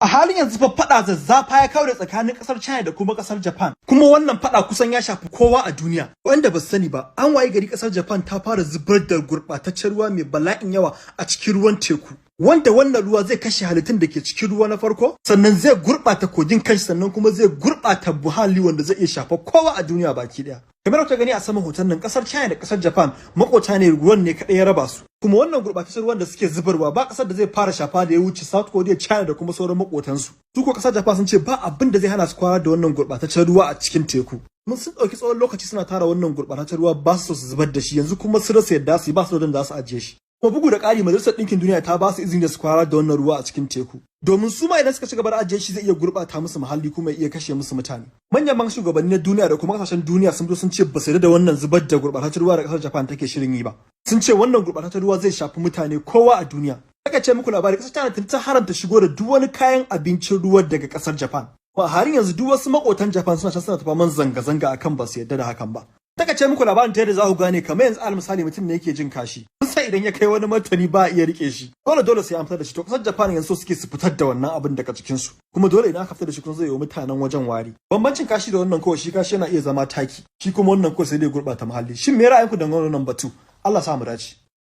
A halin yanzu fa fada zazzafa ya kaure tsakanin kasar China da kuma kasar Japan. Kuma wannan fada kusan ya shafi kowa a duniya. Wanda ba su sani ba, an waye gari kasar Japan ta fara zubar da gurbataccen ruwa mai bala'in yawa a cikin ruwan teku. Wanda wannan ruwa zai kashe halittun da ke cikin ruwa na farko, sannan zai gurbata kogin kanshi, sannan kuma zai gurbata muhalli wanda zai iya shafa kowa a duniya baki daya. Kamar kuka gani a saman hoton nan, kasar China da kasar Japan makota ne, ruwan ne kaɗai ya raba su. Kuma wannan gurbataccen ruwan da suke zubarwa, ba kasar da zai fara shafa da ya wuce South Korea, China da kuma sauran makotansu. Su ko kasar Japan sun ce ba abin da zai hana su kwara da wannan gurbataccen ruwa a cikin teku. Mun sun ɗauki tsawon lokaci suna tara wannan gurbataccen ruwa, ba su so su zubar da shi, yanzu kuma su rasa yadda su yi, ba su da za su ajiye shi. Kuma bugu da ƙari, Majalisar Ɗinkin Duniya ta ba su izini da su kwara da wannan ruwa a cikin teku. Domin su ma idan suka ci gaba da ajiye shi, zai iya gurɓata musu muhalli kuma ya iya kashe musu mutane. Manyan man shugabanni na duniya da kuma kasashen duniya sun zo sun ce ba su yarda da wannan zubar da gurɓataccen ruwa da ƙasar Japan take shirin yi ba. Sun ce wannan gurɓataccen ruwa zai shafi mutane kowa a duniya. Aka ce muku labari, ƙasar China tun ta haramta shigo da duk wani kayan abincin ruwa daga ƙasar Japan. Kuma a halin yanzu duk wasu makotan Japan suna can suna ta faman zanga-zanga akan ba su yarda da hakan ba. Taka ce muku labarin ta yadda za ku gane, kamar yanzu al misali, mutum ne yake jin kashi. Sai idan ya kai wani martani ba a iya rike shi. Dole dole sai an fitar da shi. To kasar Japan yanzu so suke su fitar da wannan abin daga cikin su. Kuma dole idan aka fitar da shi kuma zai yi wa mutanen wajen wari. Bambancin kashi da wannan kawai, shi kashi yana iya zama taki. Shi kuma wannan kawai sai dai gurɓata muhalli. Shin me ra'ayinku dangane da wannan batu? Allah sa mu dace.